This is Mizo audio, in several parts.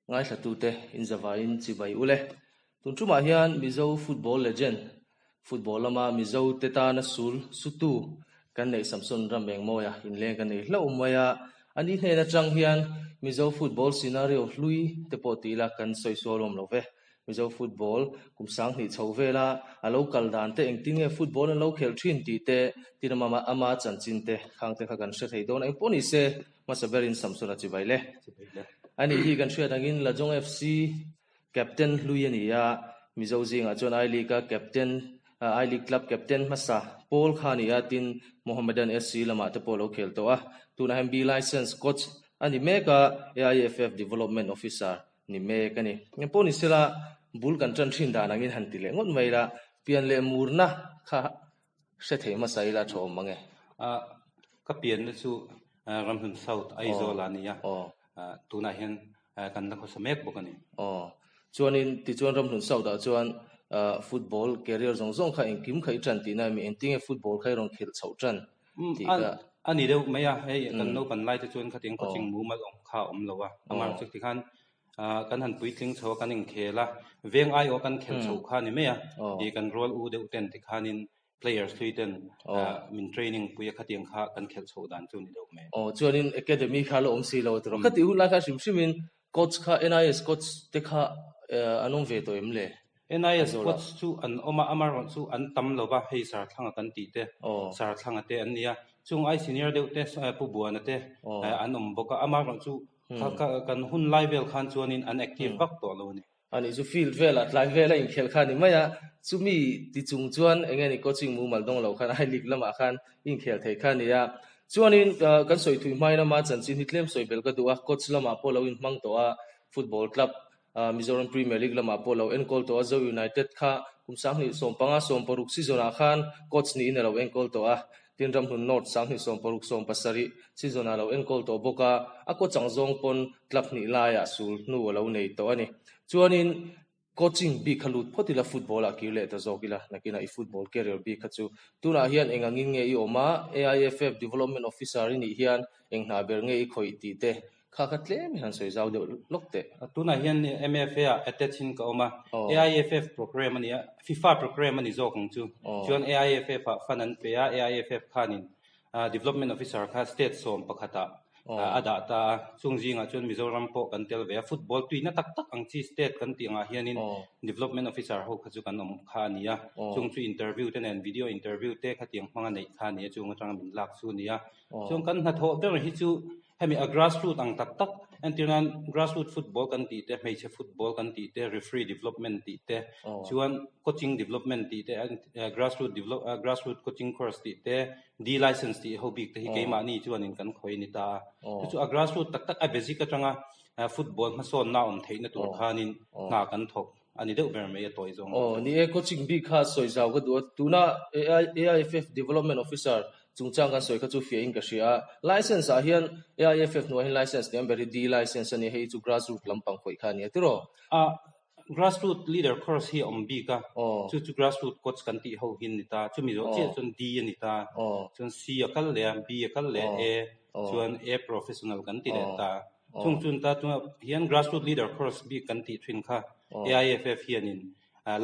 Ngaithlatute in zavaiin chibai ule. Tun tumah hian Mizo football legend, football lama Mizo te tana sul sutu kan neih Samson Ramengmawia inleng kan nei hlauh mai a. Ani hnen atang hian Mizo football scenario hlui te pawh ti ila kan sawi sual awm lo ve. Mizo football kum 2000 chho vela a lo kal dan te engtin nge football an lo khelh thin tih te tin ama ama chanchin te khang te kha kan hre thei dawn a. Engpawh ni se hmasa berin Samson a chibai le. Ani hi kan hriat angin Lajong FC captain hlui a ni a, Mizo zingah chuan I League a captain I League club captain hmasa Paul kha a ni a, tin Mohammedan SC lamah te pawh a lo khel tawh a. Tunah hian B Licence coach a ni mek a, AIFF Development Officer ni mek a ni. Engpawh ni sela bul kan tan thin dan angin han ti leh ngawt mai ila, pian leh murna kha hre thei hmasa ila tha awm mang e. Ka pianna chu Ramhlun South Aizawl ah a ni a, tunah hian kan la khawsa mek bawk a ni. Aw, chuanin tichuan Ramhlun South ah chuan football career zawng zawng kha engkim kha i tan tihna a mi? Engtinge football kha i rawn khelh chhoh tan tih kha? A ni deuh mai a, hei kan naupan lai te chuan khatiang coaching mumal awm kha a awm lo a, amaherawhchu tikhan kan han puitling chho a, kan inkhel a, veng aiawh kan khelh chho kha a ni mai a, ih kan rual u deuh ten tikhanin players hlui ten min training pui a khatiang kha kan khelh chho dan chu ni deuh mai. Aw chuanin academy kha la awm si lo tiraw. Khati hun lai kha hrim hrimin coach kha NIS coach te kha an awm ve tawh em le? NIS coach chu an awm a, amaherawh chu an tam lo va, hei Sarthlanga kan tih te, Sarthlanga te an ni a, chung ai senior deuh te Pu Buana te an awm bawk a, amaherawh chu kan hun lai vel khan chuanin an active vak tawh lo a ni. Ani chu field velah tlai vela inkhelh kha a ni mai a, chumi ti chung chuan eng nge ni coaching mumal dawng lo khan I League lamah khan inkhel thei kha a ni a. Chuanin kan sawi thui hmain ama chanchin hi tlem sawi bel ka duh a, coach lamah pawh lo inhmang tawh a, football club Mizoram Premier League lamah pawh lo enkawl tawh a, Zo United kha kum 2015 16 season ah khan coach niin a lo enkawl tawh a, tin Ramhlun North 2016 17 season ah lo enkawl tawh bawk a, a coach ang zawng pawn club hnih laiah sul hnu a lo nei tawh a ni. Chuanin coaching bik kha lut phawt ila football ah kir leh ta zawk ila, nakinah i football career bik kha chu tunah hian eng angin nge i awm a, AIFF Development Officer i nih hian eng hna ber nge i khawih tih te Kha kha tlem hian sawi zau deuh lawk teh. Tunah hian MFA ah attach in ka awm a, AIFF program a ni a, FIFA program a ni zawk ang chu. Chuan AIFF ah fund an pe a, AIFF khanin Development Officer kha state 11 ah a dah ta a, chung zingah chuan Mizoram pawh kan tel ve a, football tuina tak tak ang chi state kan tih angah hianin Development Officer ho kha chu kan awm kha a ni a, chung chu interview te nen video interview te khatiang hmanga neih kha a ni a, chung atanga min lak chu a ni a. Chuan kan hnathawh ber hi chu Hemi a grassroot ang tak tak, entirnan grassroot football kan tih te, hmeichhe football kan tih te, referee development tih te, chuan coaching development tih te, grassroot develop grassroot coaching course tih te, D license tih ho bik te hi keimahni chuanin kan khawi a ni ta a. Chu chu a grassroot tak tak a basic atanga football hmasawnna awm theihna tur khanin hna kan thawk a ni deuh ber mai a tawi zawng. Aw, ni e, coaching bik kha sawi zau ka duh a, tuna AIFF Development Officer chungchang kan sawi kha chu fiahin ka hria a, license ah hian AIFF hnuaiah hian license ni ang ber hi D license a ni, hei chu grassroot lampang khawih kha a ni a tiraw? A, grassroot leader course hi a awm bik a, chu chu grassroot coach kan tih ho hi a ni ta, chumi zawh chiah chuan D a ni ta, chuan C a kal leh a, B a kal leh a, chuan A professional kan ti leh ta. Chung chun ta chungah hian grassroot leader course bik kan tih thin kha AIFF hianin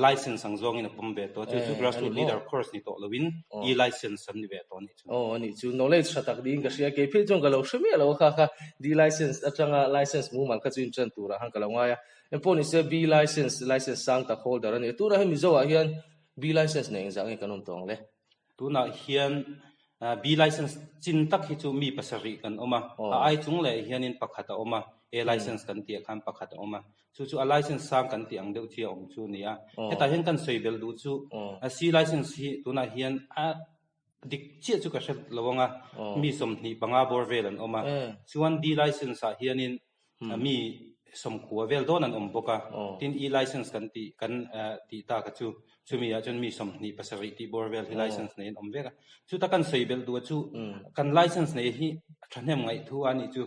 license ang zawngin a pawm ve tawh a, chu chu grassroot leader course ni tawh loin e-license an ni ve tawh a nih chu. Aw a nih chu, knowledge tha tak niin ka hria, kei phei chuan ka lo hre miah lo a kha kha D license atanga license mumal kha chu in tan turah khan ka lo ngai a, engpawh nise B license, license sang tak holder a ni a, tunah hian Mizo ah hian B license nei engzah nge kan awm tawh ang le? Tunah hian B license chin tak hi chu mi pasarih kan awm a, a ai chung leh hianin pakhat a awm a, A license kan tih ah khan pakhat a awm a, chu chu a license sang kan tih ang deuh chi a awm chu a ni a. Hetah hian kan sawi belh duh chu C license hi tunah hian a dik chiah chu ka hre lo ang a, mi 25 bawr vel an awm a, chuan D license ah hianin mi 90 vel dawn an awm bawk a, tin E license kan tih kan tih tak a chu chumi ah chuan mi 27 tih bawr vel hi license nei an awm vek a. Chuta kan sawi belh duh a chu kan license nei hi thahnem ngaih thu a nih chu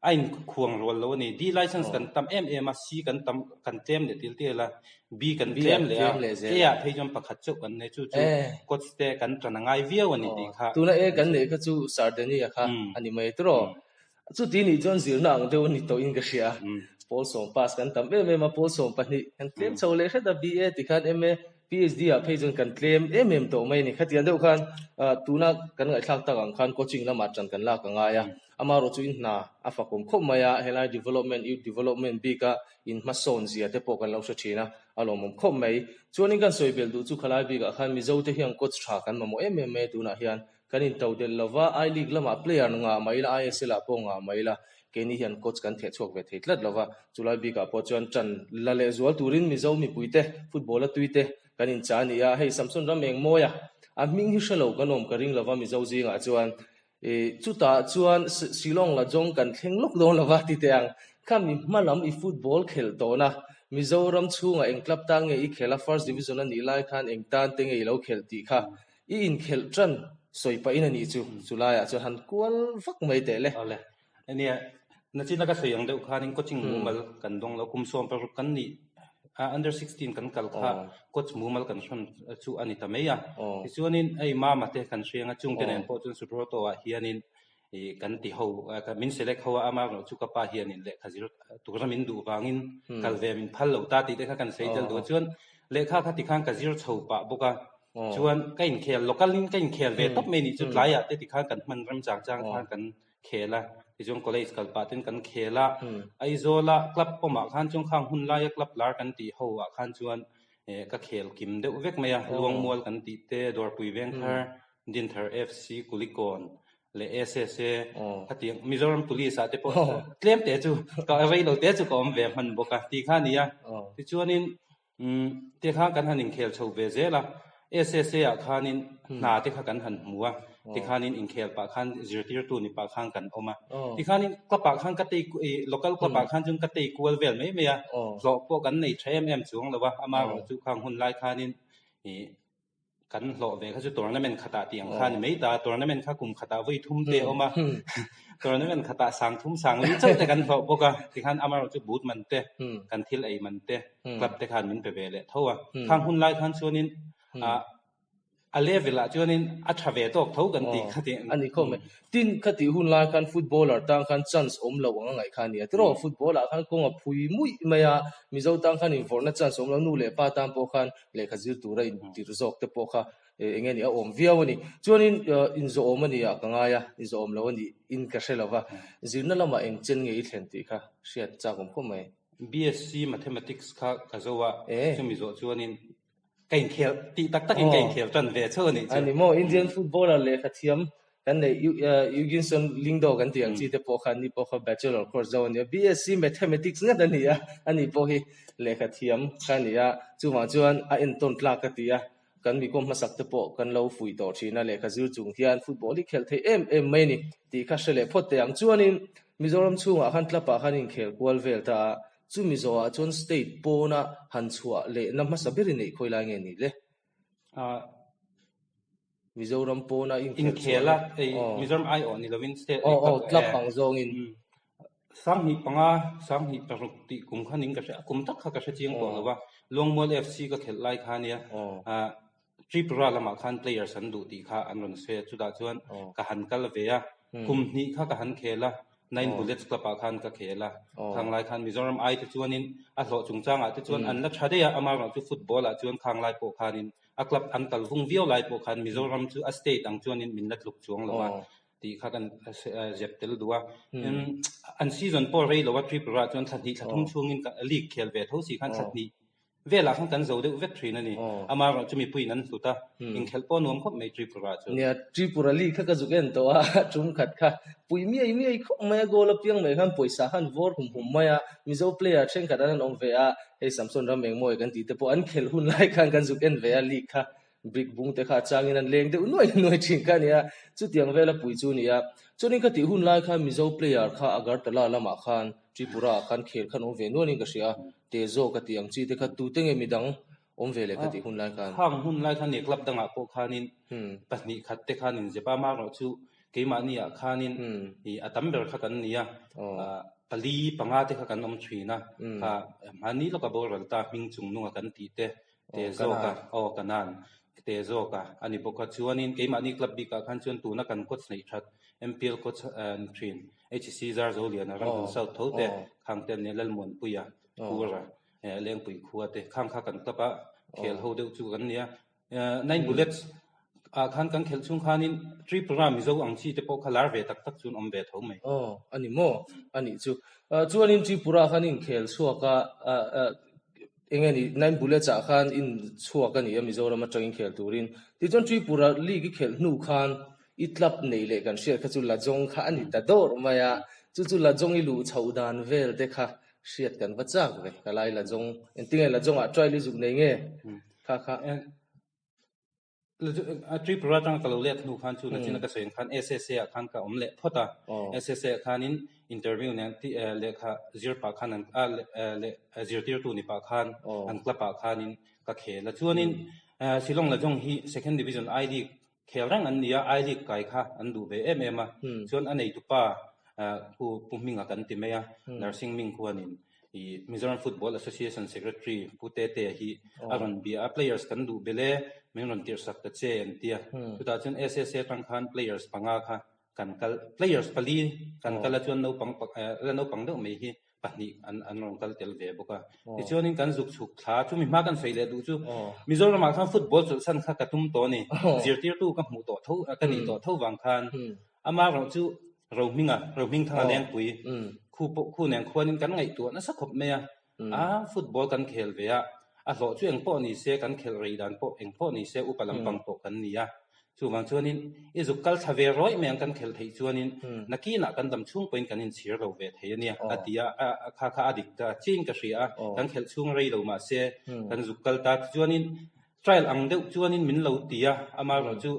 a inkhuang rual lo a ni. D license kan tam em em a, C kan tam kan tlem leh til til a, B kan tlem leh a, A ah phei chuan pakhat chauh kan nei chu chu coach te kan tan a ngai viau a ni tih kha. Tuna A kan neih kha chu Sardenia kha a ni mai tiraw? Chuti nih chuan zirna ang deuh a ni tawhin ka hria. Pawl sawm pass kan tam em em a, pawl 12 kan tlem chho leh hret a, BA tikhan MA, PhD ah phei chuan kan tlem em em tawh mai a ni. Khatiang deuh khan tuna kan ngaihthlak tak ang khan coaching lamah tan kan lak a ngai a, amaherawhchu in hna a fakawm khawp mai a, helai development, youth development bika in hmasawn zia te pawh kan lo hre thin a, a lawmawm khawp mai. Chuanin kan sawi belh duh chu khalai bikah khan Mizo te hian coach tha kan mamawh em em mai a tunah hian Kan intodelh lova, I League lamah player ngah mai ila, ISL ah pawh ngah mai ila, keini hian coach kan theh chhuak ve thei tlat lova, chulai bikah pawh chuan ṭan la leh zual turin Mizo mipuite football a tuite kan inchah a ni a, hei Samson Ramengmawia a hming hi hre lo kan awm ka ring lova Mizo zingah chuan ih chutah chuan Shillong Lajong kan thleng lawk dawn lova ti teh ang, khami hma lam i football khelh tawhna Mizoram chhungah eng club tan nge i khelh a, first division a nih lai khan eng tan te nge i lo khelh tih kha I inkhelh ṭan sawi pahin a nih chu, chu laiah chuan han kual vak mai teh le. Awle. Nia, nachina ka sawi ang deuh khanin coaching mumal kan dawng lo, kum 16 kan nih a, under 16 kan kal kha coach mumal kan hrawn chu a ni ta mai a. Tichuanin hei mama te kan hriang a, chungte nen pawh chuan Subroto ah hianin kan ti ho, min select ho a, ama erawh chu ka pa hianin lehkha zir tura min duh vangin kal ve min phal lo ta tih te kha kan sawi tel duh a, chuan lehkha kha tikhan ka zir chho pah bawk a. Chuan ka inkhel local in ka inkhel ve tawp mai nih chu tlaiah te tikhan kan hman rem chang chang khan kan khel a, tichuan college kal pah ten kan khel a, Aizawl a club awmah khan chuan khang hun laia club lar kan tih ho ah khan chuan ka khel kim deuh vek mai a, Luangmual kan tih te, Dawrpui Vengthar, Dinthar FC, Kulikawn leh SSA khatiang Mizoram Police ah te pawh tlem te chu ka rei lo te chu ka awm ve hman bawk a ti kha a ni a, tichuanin Umm, te kha kan han inkhel chho ve zel a, SSA ah khanin hna te kha kan han hmu a, tikhanin inkhel pah khan zirtirtu ni pah khan kan awm a, tikhanin club ah khan ka tei local club ah khan chuan ka tei kual vel mai mai a, hlawh pawh kan nei tha em em chuang lo a, amaherawhchu khang hun lai khanin ih Kan hlawh ve kha chu tournament khatah tih ang kha a ni mai ta. Tournament kha kum khatah vawi thum te a awm a, tournament khatah sang thum sang li chauh te kan hlawh bawk a. Tikhan amaherawh chu boot man te, kan thil ei man te, club te khan min pe ve leh tho a. Khang hun lai khan chuanin ah a level ah chuanin a tha ve tawk tho kan tih kha tih. A ni khawp mai. Tin, khatih hun lai khan footballer tang khan chance awm lo ang a ngaih kha a ni a. Tiraw, football ah khan kawng a phui muih mai a, Mizo tang khan invawrhna chance awm lo, nu leh pa tan pawh khan lehkha zir tura intir zawk te pawh kha eng nge ni a awm viau a ni. Chuanin inzawhawm a ni ah ka ngai a, inzawhawm lo a nih in ka hre lo va, zirna lamah eng chen nge i thlen tih kha hriat chak awm khawp mai. BSc Mathematics kha ka zo a, chumi zawh chuanin ka inkhel tih tak takin ka inkhel tan ve chauh a nih chu. A ni maw, Indian footballer lehkha thiam Kan nei Eugenson Lingdo kan tih ang chi te pawh kha ani pawh kha bachelor course zo a ni a, BSc Mathematics ngat a ni a, ani pawh hi lehkha thiam kha a ni a, chuvang chuan a entawn tlak ka ti a, kan mikawm hmasak te pawh kan lo fuih tawh thin a, lehkha zir chung hian football hi khelh theih em em mai a ni tih kha hre leh phawt teh ang. Chuanin Mizoram chhungah khan club ah khan inkhel kual vel ta a, chumi zawhah chuan state pawna han chhuah lehna hmasa ber i neih khawi lai nge ni le? Mizoram pawna inkhelh chhuah a, ei Mizoram aiawh ni lovin state ei club club ang zawngin. 2005, 2006 tih kum kha ning ka hre a, kum tak kha ka hre chiang tawh lo va, Luangmual FC ka khelh lai kha nia, Tripura lamah khan players an duh tih kha an rawn sawi a, chutah chuan ka han kal ve a, kum hnih kha ka han khel a, Nine Bullets Club ah khan ka khel a, khang lai khan Mizoram ai te chuanin a hlawh chungchangah te chuan an la tha daih a, amaherawhchu chu football ah chuan khang lai pawh khanin A club an kal vung viau lai pawh khan Mizoram chu a state ang chuanin min la tluk chuang lo a tih kha kan zep tel duh a. An season pawh rei lo a Tripura chuan thla hnih thla thum chhungin league khel ve tho si khan thla hnih velah khan kan zo deuh vek thin a ni. Amaherawh chu mipuiin an hlut a, inkhelh pawh nuam khawp mai Tripura chu. Nia, Tripura league kha ka zuk en tawh a, tum khat kha pui miai miai khawp mai a, goal apiang mai khan pawisa khan vawr hum hum mai a, Mizo player thenkhat an han awm ve a, Hei Samson ram engmawi kan tih te pawh an khelh hun lai khan kan zuk en ve a, league kha brick bung te kha a changin an leng deuh nuai nuai thin kha a nia, chutiang vela pui chu a ni a. Chuanin ka tih hun lai khan Mizo player kha Agartala lamah khan Tripura ah khan khel khan awm ve nualin ka hria a, te zawk a tih ang chi te kha tute nge midang awm ve leh ka tih hun lai khan. Khang hun lai khan nia club dangah pawh khanin pahnih khat te khan inzep a, amaherawhchu Keimahni ah khanin i a tam ber kha kan ni a, pali panga te kha kan awm thin a, kha hmani lawka boral ta hming chung nunga kan tih te, te zawk a, aw Kanan te zawk a a ni bawk a. Chuanin keimahni club bikah khan chuan tuna kan coach neih that MPL coach ni thin HC Zarzoliana Rangoon South tho te khang te an nia Lalmuanpuia Kura Lengpui khua te khang kha kan club a khel ho deuh chu kan nia. Nine Bullets ah khan kan khelh chhung khanin Tripura Mizo ang chi te pawh kha lar ve tak tak chuan awm ve tho mai. Aw a ni maw? A nih chu. Chuanin Tripura khan inkhel chhuak a, eng nge ni Nine Bullets ah khan in chhuak a ni a Mizoram atangin khel turin. Tichuan Tripura League i khelh hnu khan i club neih leh kan hriat kha chu Lajong kha a ni ta dawr mai a, chu chu Lajong i luh chhoh dan vel te kha hriat kan va chak ve. Ka lai Lajong, engtinge Lajong ah trial i zuk nei nge? Kha kha. Tripura atanga ka lo let hnu khan chu nachina ka sawi ang khan SSA ah khan ka awm leh phawt a. SSA ah khanin interview nen lehkha zir pah khan an zirtirtu ni pah khan an club ah khanin ka khel a. Chuanin Shillong Lajong hi second division I League khel reng an ni a, I League kai kha an duh ve em em a. Chuan a neitupa Pu Hminga kan ti mai a, Nursing Ming khuanin I Mizoram Football Association Secretary Pu Tetea hi a rawn bia a, players kan duh belh e, min rawn tirhsak ta che an ti a. Chutah chuan SSA atang khan players panga kha kan kal, players pali kan kal a chuan naupang la naupang deuh mai hi pahnih an an rawn kal tel ve bawk a. Tichuanin kan zuk chhuk thla, chumi hma kan sawi leh duh chu Mizoramah khan football chawlhsan kha ka tum tawh a ni, zirtirtu ka hmuh tawh tho, ka nih tawh tho vang khan amaherawh chu Rohminga, Rohmingthanga Lengpui, khu pawh khu nen khuanin kan ngaihtuah nasa khawp mai a, a football kan khel ve a, a hlawh chu eng pawh ni se, kan khelh rei dan pawh eng pawh ni se upa lampang pawh kan ni a. Chuvang chuanin i zuk kal thla ve rawih mai ang kan khelh theih chuanin nakinah kan dam chhung pawhin kan inchhir lo ve thei a nia a ti a, a kha kha a dik ta chiin ka hria a, kan khelh chhung rei lo mah se kan zuk kal ta tichuanin trial ang deuh chuanin min lo ti a, amaherawhchu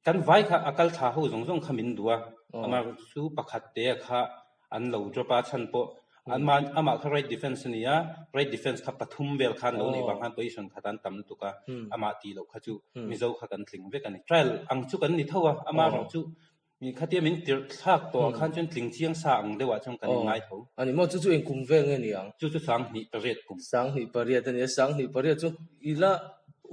Kan vai kha a kal thla ho zawng zawng kha min duh a, amah chu pakhat te kha an lo drop a, chhan pawh amah kha right defence a ni a, right defence kha pathum vel khan lo neih vang khan position khat an tam lutuk a, amah tih loh kha chu Mizo kha kan tling vek a ni. Trial ang chu kan ni tho a, amah erawh chu khatia min tirh thlak tawh ah khan chuan tling chiang sa ang deuh ah chuan kan inngai tho. A ni maw? Chu chu eng kum vel nge ni ang? Chu chu 2008 kum. 2008 a ni a, 2008 chu ila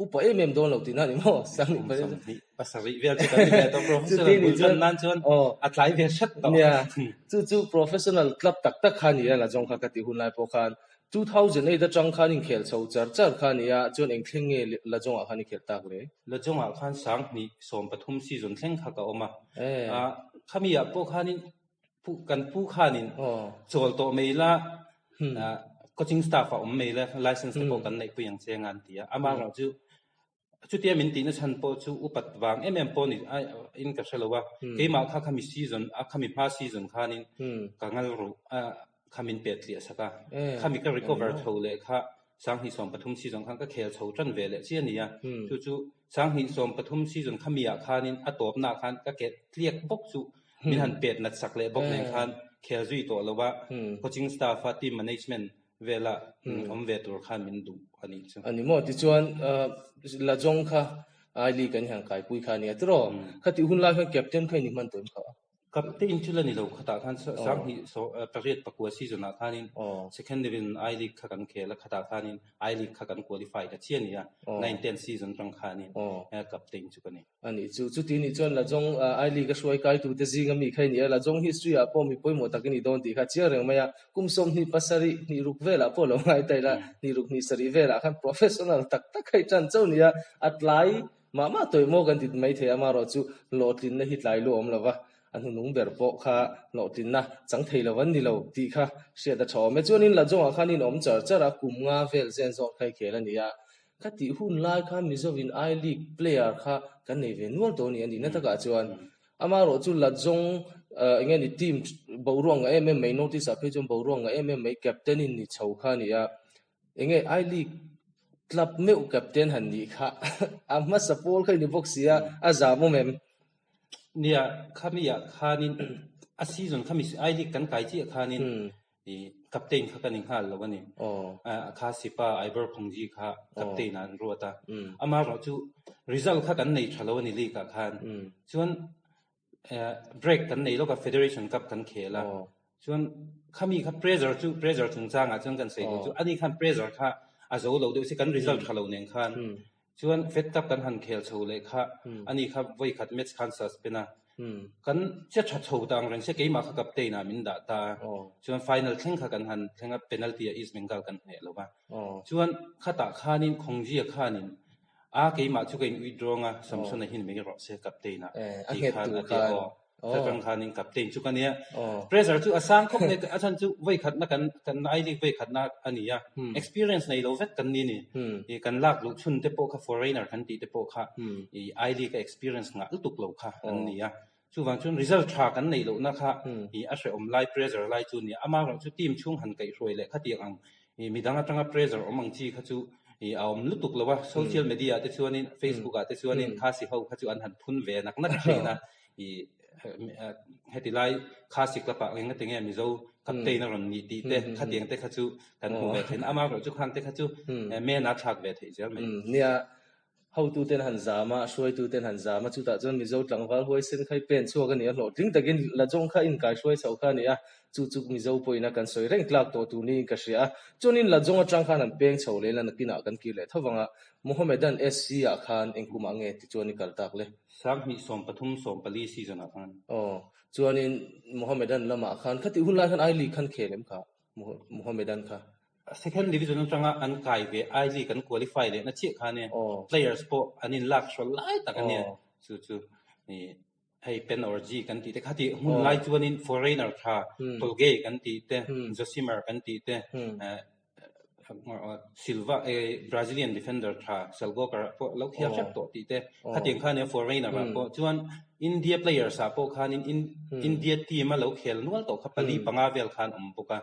Upa em em dawn lo tihna a ni maw? Sang nih pasarih vel chu kan ni ve tawh. Professional bul tan nan chuan a tlai ve hret tawh. Nia, chu chu professional club tak tak kha a ni a, Lajong kha ka tih hun lai pawh khan 2008 atang khan inkhel chho char char kha a ni a, chuan eng thleng nge Lajongah khan i khelh tak le? Lajongah khan 2013 season thleng kha ka awm a, khami ah pawh khanin Kan pu khanin chawl tawh mai la, coaching staff a awm mai la, license te pawh kan neihpui ang che nga an ti a. Amaherawh chu chutia min tihna chhan pawh chu upat vang em em pawh ni in ka hre lo a. Keimah kha khami season a khami hma season khanin ka ngal ruh a kha min pet tliah sak a. Khami ka recover tho leh kha 2013 season khan ka khel chho tan ve leh chiah a ni a. Chu chu 2013 season khami ah khanin a tawpna ah khan ka ke tliak bawk chu Min han pet nat sak leh bawk nen khan khel zui tawh lo a, coaching staff a team management vela awm ve tur khan min duh a nih chu. A ni maw? Tichuan Lajong kha I League an han kaipui kha a nia tiraw? Khatih hun lai khan captain kha i ni hman tawh em kha? Captain chu la ni lo khatah khan 2008 season ah khanin second division I League kha kan khel a, khatah khanin I League kha kan qualify ta chiah a ni a, 9-10 season atang khanin captain chu ka ni. A nih chu, chuti nih chuan Lajong I League a hruai kaitute zinga mi kha i ni a, Lajong history ah pawh mi pawimawh tak i ni dawn tih kha a chiang reng mai a, kum 27 hnih ruk velah pawh lo ngai ta ila, hnih ruk hnih sarih velah khan professional tak tak kha i tan chauh nia, a tlai mah mah tawih maw kan ti mai thei a, amaherawh chu hlawhtlinna hi tlai lu a awm lo va, a hnuhnung ber pawh kha hlawhtlinna chang thei lo an ni lo tih kha hriat a tha awm e. Chuanin Lajong ah khan in awm char char a, kum nga vel zen zawn kha i khel a ni a, Ka tih hun lai khan Mizoin I League player kha kan nei ve nual tawh a ni a nihna takah chuan amaherawh chu Lajong eng nge ni team boruak nga em em mai North East ah phei chuan boruak nga em em mai captain in ni chho kha a ni a, eng nge I League club meuh captain han nih kha a hmasa pawl kha i ni bawk si a, a zam awm em? Nia, khami ah khanin a season khami I League kan kai chiah khanin I captain kha kan inghal lo a ni. Kha sipa Ivor Phungji kha captain ah an ruat a. Amaherawh chu result kha kan nei tha lo a ni league ah khan. Chuan break kan nei lawk a Federation Cup kan khel a. Chuan khami kha pressure chu pressure chungchangah chuan kan sawi duh chu ani khan pressure kha a zo lo deuh si kan result tha lo nen khan. Chuan Fed Cup kan han khel chho leh kha ani kha vawikhat match khan suspend a. Kan che tha chho ta ang reng sia keimah kha captain ah min dah ta a, chuan final thleng kha kan han thleng a, penalty ah East Bengal kan hneh lo va. Chuan khatah khanin Khawngzia khanin a keimah chu ka in withdraw a, Samson a hin mai rawh se captain ah tih khan a ti a aw. Thlachang khanin captain chu ka nia. Pressure chu a sang khawp mai, a chhan chu vawikhatna kan kan I League vawikhatna a ni a, experience nei lo vek kan ni ni. I kan lak luh chhun te pawh kha foreigner kan tih te pawh kha i I League a experience ngah lutuk lo kha an ni a. Chuvang chuan result tha kan neih lohna kha i a hrehawm lai pressure lai chu a ni a. Amaherawhchu team chhung han kaihhruai leh khatiang ang I midang atanga pressure awm ang chi kha chu i a awm lutuk lo a, social media ah te chuanin Facebook ah te chuanin Khasi ho kha chu an han phun ve nak nak thin a, i heti lai Khasi club ah eng ati nge Mizo captain a rawn nih tih te khatiang te kha chu kan hmu ve thin a, amaherawhchu chu khang te kha chu men a thlak ve theih zel mai. Nia, Hotuten han zam a, hruaituten han zam a, chutah chuan Mizo tlangval huaisen kha i pen chhuak a ni a, hlawhtling takin Lajong kha inkai hruai chhoh kha a ni a, chu chu Mizo pawhin a kan sawi reng tlak tawh tur niin ka hria a. Chuanin Lajong atang khan han peng chho leh la nakinah kan kir leh tho vang a, Mohammedan SC ah khan eng kumah nge tichuan i kal tak le? 2013 14 season ah khan. Aw, chuanin Mohammedan lamah khan khatih hun lai khan I League khan khel em kha Mohammedan kha? Second division atanga an kai ve I League an qualify leh na chiah kha ania players pawh an in lak hrawl lai tak ania chu chu hei pen or G kan tih te kha tih hmun lai chuanin foreigner tha Tolgay kan tih te Josimar kan tih te Silva Brazilian defender tha Salgokar pawh lo khial hrep tawh tih te khatiang kha ania foreigner ah pawh chuan India players ah pawh khanin India team a lo khel nual tawh kha pali panga vel khan awm bawk a,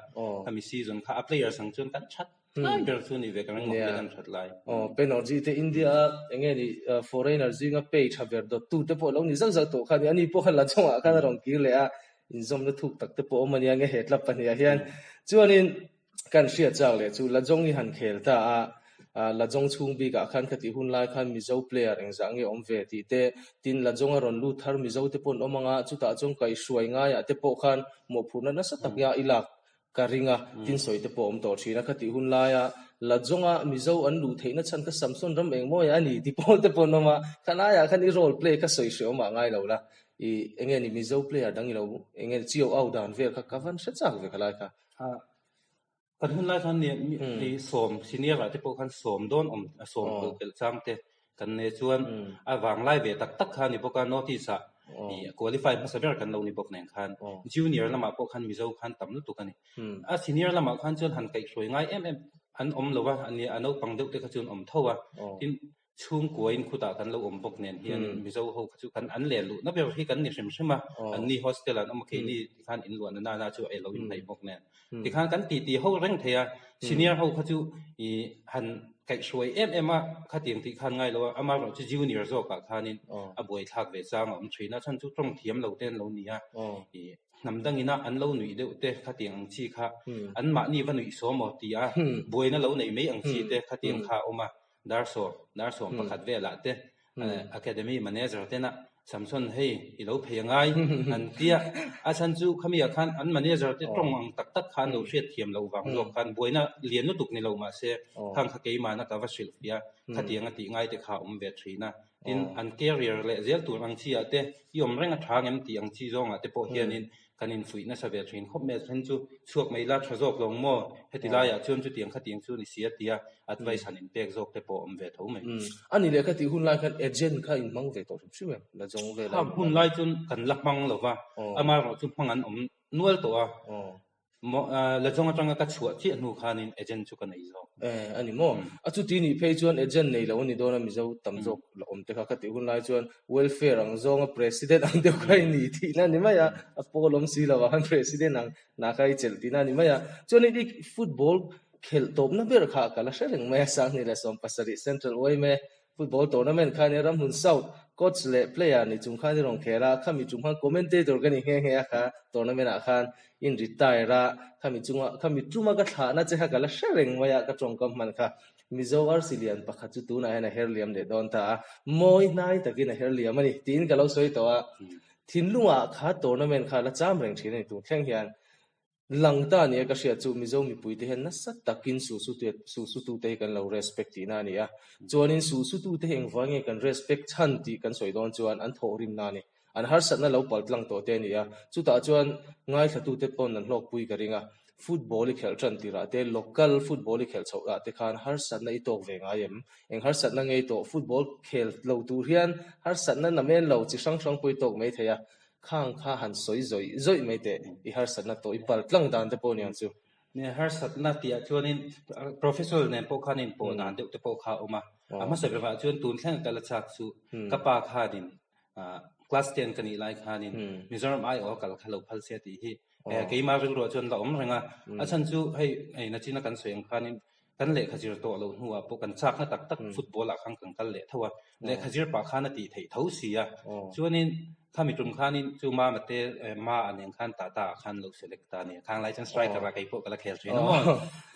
khami season kha a players ang chuan kan that lai ber chu ni ve ka ring mawh kan that lai. Aw Penorji te India a enge ni foreigner zinga pay tha ber dawt tu te pawh lo ni zauh zauh tawh kha ni ani pawh khan Lachawngah khan a rawn kir leh a, inzawmna thuk tak te pawh awm a nia nge he club pahniha hian chuanin Kan hriat chak leh chu Lajong i han khel ta a, Lajong chhung bikah khan ka tih hun lai khan Mizo player engzah nge awm ve tih te, tin Lajong a rawn lut thar Mizo te pawh an awm ang a, chutah chuan kaihhruai ngaiah te pawh khan mawhphurhna nasa tak nia i lak ka ring a, tin sawi te pawh a awm tawh thin a, ka tih hun laia Lajong-a Mizo an luh theihna chhan kha Samson ram engmawi a ni tih pawl te pawh an awm a, kha laiah khan i role play kha sawi hre awmah ngai lo la, i enge ni Mizo player dang i lo enge chiau au dan vel kha ka van hre chak ve kha lai kha. Kan hun lai khan ni sawm senior ah te pawh khan sawm dawn awm a sawm pawlh pelh chang te kan nei chuan a vang lai ve tak tak kha a ni bawk a notice ah qualify hmasa ber kan lo ni bawk nen khan junior lamah pawh khan Mizo khan tam lutuk a ni. A senior lamah khan chuan han kaihhruai ngai em em an awm lo va a naupang deuh te kha chuan awm tho a tin Chhungkuain khutah kan lo awm bawk nen hian Mizo ho kha chu kan an len luhna ber hi kan ni hrim hrim a, an ni hostel an awm a, keini tikhan in luahna nana chu a lo inhnaih bawk nen. Tikhan kan titi ho reng thei a, senior ho kha chu i han kaihhruai em em a, khatiang tih khan ngai lo a, amaherawh chu junior zawkah khanin a buaithlak ve chang a awm thin a, chhan chu tawng thiam lo te an lo ni a, i hnam dangina an lo nuih deuh te khatiang ang chi kha anmahni va nuih sawm aw ti a, buaina lo nei mai ang chi te khatiang kha a awm a. Darsawm, Darsawm pakhat velah te Academy Manager tena Samson hei i lo phei angai an tia. A chhan chu khamiah khan an manager te tawng ang tak tak kha an lo hriat thiam loh vang zawk khan buaina lian lutuk ni lo mahse khang kha keimahna ka va hrilh fia khatiang a tih ngai te kha a awm ve thin a. Tin, an career leh zel tur ang chi ah te i awm reng a tha ngem tih ang chi zawngah te pawh hianin Kan infuih nasa ve thin khawp mai a, then chu chhuak mai la tha zawk lo maw? Heti laiah chuan chutiang khatiang chu ni si a tia advice han inpek zawk te pawh a awm ve tho mai. A ni leh khatih hun lai khan agent kha inhmang ve tawh hrim hrim em? La zawng ve lai. Hun lai chuan kan la hmang lo va, amaherawhchu hmang an awm nual tawh a. La zawng atanga ka chhuah chiah hnu khanin agent chu ka nei zawk. Eh, a ni maw? A chuti nih phei chuan agent nei lo a ni dawn a, Mizo tam zawk la awm te kha ka tih hun lai chuan welfare ang zawnga president ang deuh kha i ni tihna a ni mai a, a pawl awm si lo ah khan president ang na kha i chelh tihna a ni mai a. Chuanin i football khelh tawpna ber kha ka la hre reng mai a, 2017 Central YMA Football tournament kha nia Ramhlun South coach leh player ni chung khan i rawn khel a, khami chung khan commentator ka ni nghe nghe a kha tournament ah khan in retire a, khami chunga khami tuma ka thlahna che kha ka la hre reng mai a ka tawngkam hman kha. Mizo arsi lian pakhat chu tunah hian a her liam leh dawn ta a, mawi hnai takin a her liam a ni tiin ka lo sawi tawh a, thinlungah kha tournament kha la cham reng thin a ni tun thleng hian. Lang ta nia ka hriat chu Mizo mipuite hian nasa takin suhsutute hi kan lo respect tihna a ni a. Chuanin suhsutute hi engvai nge kan respect chhan tih kan sawi dawn chuan an thawhrimna a ni. An harsatna lo pal tlang tawh te a ni a, chutah chuan ngaithlatute pawn an hlawkpui ka ring a. Football i khelh tan tirah te, local football i khelh chhoh ah te khan harsatna i tawk ve ngai em? Eng harsatna ngei tawh? Football khel lo tur hian harsatna namen lo chi hrang hrang pawh i tawk mai thei a, khang kha han sawi zawih zawih mai teh, i harsatna tawh i pal tlang dan te pawh aniang chu. Nia, harsatna tih ah chuanin professional nen pawh khan inpawh dan deuh te pawh kha a awm a. A hmasa berah chuan tun thleng ka la chak chu ka pa khanin class ten ka nih lai khanin Mizoram aiawh a kal kha lo phal sia tih hi Keimah rilruah chuan la awm reng a, a chhan chu hei ei nachina kan sawi ang khanin kan lehkha zir tawh loh hnuah pawh kan chakna tak tak football ah khan kan kal leh tho a, lehkha zir pah khan a tih theih tho si a, chuanin khami tum khanin chu mama te ma a nen khan tata ah khan lo select ta a ni, khang lai chuan striker ah kei pawh ka la khel thin a maw.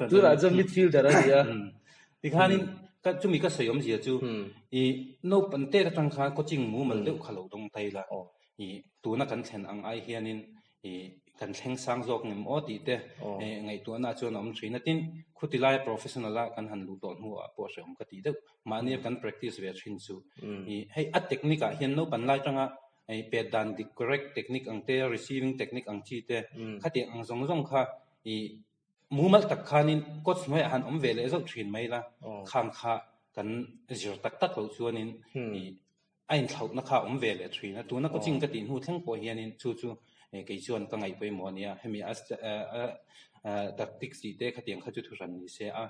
Tunah chuan midfielder a ni a. Tikhanin ka chumi ka sawi awmzia chu i naupang te atang khan coaching mumal deuh kha lo dawng ta ila i tuna kan thlen ang ai hianin i kan thleng sang zawk ngem aw tih te ngaihtuahna chuan a awm thin a. Tin, khuti laia professional a kan han luh tawh hnuah pawh hrehawm ka tih deuh. Mahnia kan practice ve thin chu i hei a technique ah hian naupan lai tanga i pet dan dik correct technique ang te, receiving technique ang chi te khatiang ang zawng zawng kha i Mumal tak khanin coach hnuaiah han awm ve leh zauh thin mai la, khang kha kan zir tak tak loh chuanin ih a inthlauhna kha a awm ve leh thin a. Tuna coaching ka tih hnu thleng pawh hianin chu chu kei chuan ka ngaih pawimawh a nia. Hemi a tactics tih te khatiang kha chu thuhran ni se a,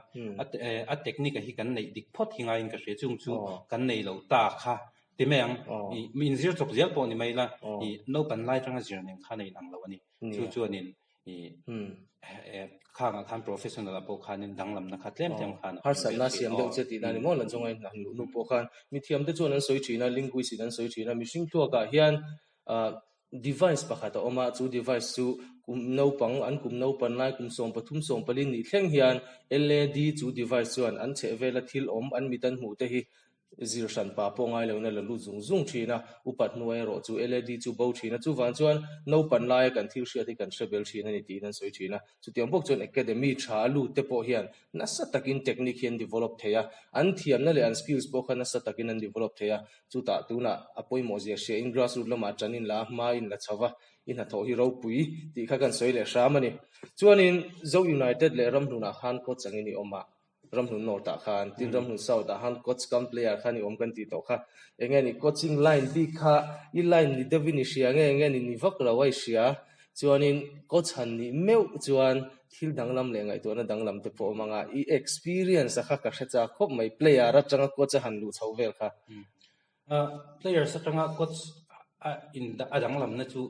a technique a hi kan neih dik phawt hi ngaiin ka hria. Chung chu kan nei lo ta kha ti mai ang. Ih inzir chawp zel pawh ni mai la, ih naupan lai atanga zir nen khan a inang lo a ni. Chu chuanin Khangah khan professional ah pawh khanin danglamna kha tlem tlem khan a awm ve Harsatna siam deuh che tihna a ni maw? Lanzawnga in han luh hnu pawh khan mithiam te chuan an sawi thin a, linguist in an sawi thin a, mihring thluakah hian device pakhat a awm a, chu device chu kum naupang an kum naupan lai kum 13 14 nih thleng hian LAD chu device chuan an chhehvela thil awm an mit an hmuh te hi Zir hran pa pawh ngai loin a la lut zung zung thin a, upat hnuai erawh chu LAD chu bo thin a, chuvang chuan naupan laia kan thil hriat hi kan hre bel thin a ni tiin an sawi thin a. Chutiang bawk chuan academy tha a lut te pawh hian nasa takin technique hi an develop thei a, an thiamna leh an skills pawh kha nasa takin an develop thei a, chutah tunah a pawimawh zia hria in grassroot lamah tan in la a, hma in la chho va, i hnathawh hi ropui tih kha kan sawi leh hram a ni. Chuanin Zo United leh Ramhlunah khan coach angin i awm a, Ramhlun North ah khan, tin Ramhlun South ah khan coach cum player khan i awm kan tih tawh kha. Enge ni coaching line bik kha i line ni deuhin i hria nge enge ni ni vak lo a i hria. Chuanin coach han nih meuh chuan thil danglam leh ngaihtuahna danglam te pawh a awm ang a, i experience a kha ka hre chak khawp mai player atanga coach a han luh chho vel kha. Players atanga coach a in a danglamna chu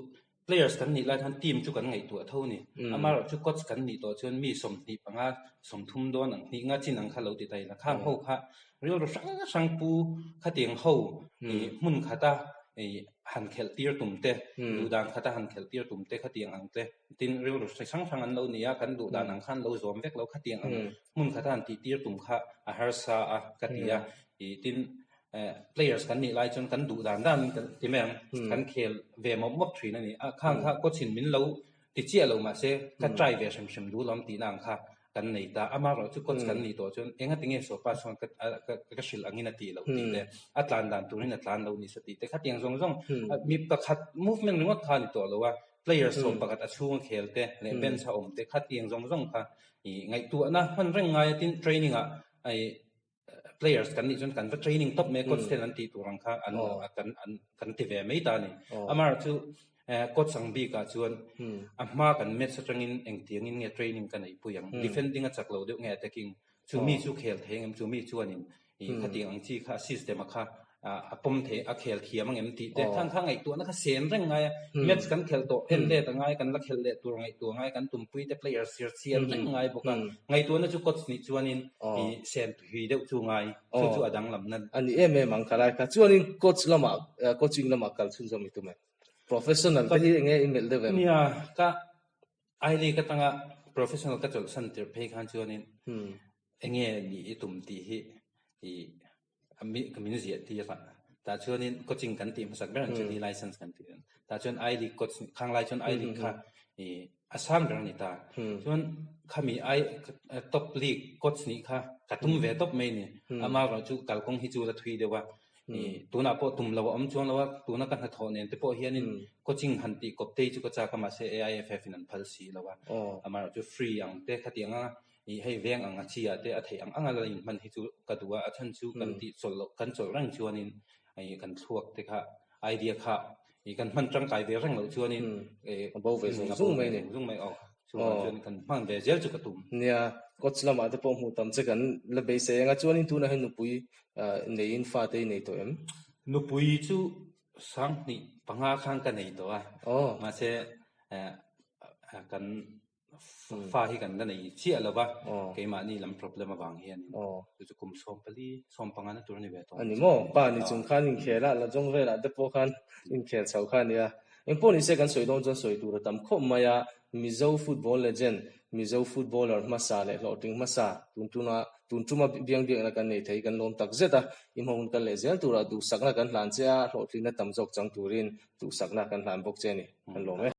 Players kan nih lai khan team chu kan ngaihtuah tho a ni. Amaherawh chu coach kan nih tawh chuan mi 25, 30 dawn ang hnih nga chin ang kha lo ti ta ila. Khang ho kha rilru hrang hrang pu khatiang ho ih hmun khata ih han khelh tir tum te, duh dan khata han khelh tir tum te khatiang ang te tin rilru hrang hrang an lo ni a, kan duh dan ang khan lo zawm vek lo khatiang ang hmun khata han tih tir tum kha a harsa a ka ti a. Ih tin Players kan nih lai chuan kan duh dan dan in kan ti mai ang, kan khel ve mawp mawp thin a ni. A khang kha coach in min lo ti chiah lo mahse ka try ve hrim hrim duh lawm tihna ang kha kan nei ta. Amaherawh chu coach kan nih tawh chuan enga tinge Sopa chuan ka ka hrilh angin a tih loh tih te, a tlan dan turin a tlan lo ni sa tih te khatiang zawng zawng mi pakhat movement ringawt kha a ni tawh lo a, players 11 a chhunga khel te leh bench a awm te khatiang zawng zawng kha ngaihtuahna hman reng ngai a tin training ah players kan nih chuan kan va training tawp mai a coach ten an tih tur ang kha an kan an kan ti ve mai ta a ni. Amaherawh chu coach ang bikah chuan a hma kan match atangin engtiangin nge training ka neih pui ang, defending a chak lo deuh nge attacking, chu mi chu khel thei ang em, chu mi chuanin ih khatiang ang chi kha system a kha a pawm thei a khel thiam ang em tih te khang kha ngaihtuahna kha sen reng ngai a, match kan khelh tawh en let a ngai kan la khelh leh tur ngaihtuah ngai kan tumpui te players zir chian reng ngai bawk a, ngaihtuahna chu coach nih chuanin ih sen thui deuh chu ngai chu chu a danglam na. A ni em em ang ka lai kha chuanin coach lamah coaching lamah kal chhunzawm i tum em? Professional te hi enge i melh deuh em? Nia ka I League atanga professional ka chawlhsan tirh phei khan chuanin enge nih i tum tih hi ih ka min ziah tir a, tah chuanin coaching kan tih hmasak ber ang chu ni license kan tih ang, tah chuan I League coach khang lai chuan I League kha ih a sang ber a ni ta, chuan khami I top league coach nih kha ka tum ve tawp mai a ni, amaherawhchu kalkawng hi chu la thui deuh a. Tunah pawh tum lo a awm chuang lo a, tuna ka hnathawh nen te pawh hianin coaching han tih kawp te hi chu ka chak a, mahse AIFF in an phal si lo a. Amaherawhchu free ang te khatiang a, hei veng ang a chi ah te a theih ang ang a la inhman hi chu ka duh a, a chhan chu kan tih chawlh loh, kan chawlh reng chuanin kan thluak te kha idea kha kan hman tangkai ve reng loh chuanin a bo ve zung zung mai ni. Zung mai aw. Chuvang chuan kan hman ve zel chu ka tum. Nia, coach lamah te pawh hmuh tam che kan la beisei ang a, chuanin tunah hian nupui neiin fate i nei tawh em? Nupui chu sanghnih panga khan ka nei tawh a, mahse kan Fa hi kan la nei chiah lo va, keimahni lam problem avang hian chu chu kum 14, 15 na tur a ni ve tawh. A ni maw? Pa ni chung khan inkhel a, Lajong velah te pawh khan inkhel chho kha a nia. Engpawh ni se kan sawi dawn chuan sawi tur a tam khawp mai a, Mizo football legend, Mizo footballer hmasa leh hlawhtling hmasa tun tuna tun tuma biang biakna kan nei thei kan lawm tak zet a, i hma hun kal leh zel turah duhsakna kan hlan che a, hlawhtlinna tam zawk chang turin duhsakna kan hlan bawk che a ni. Kan lawm e.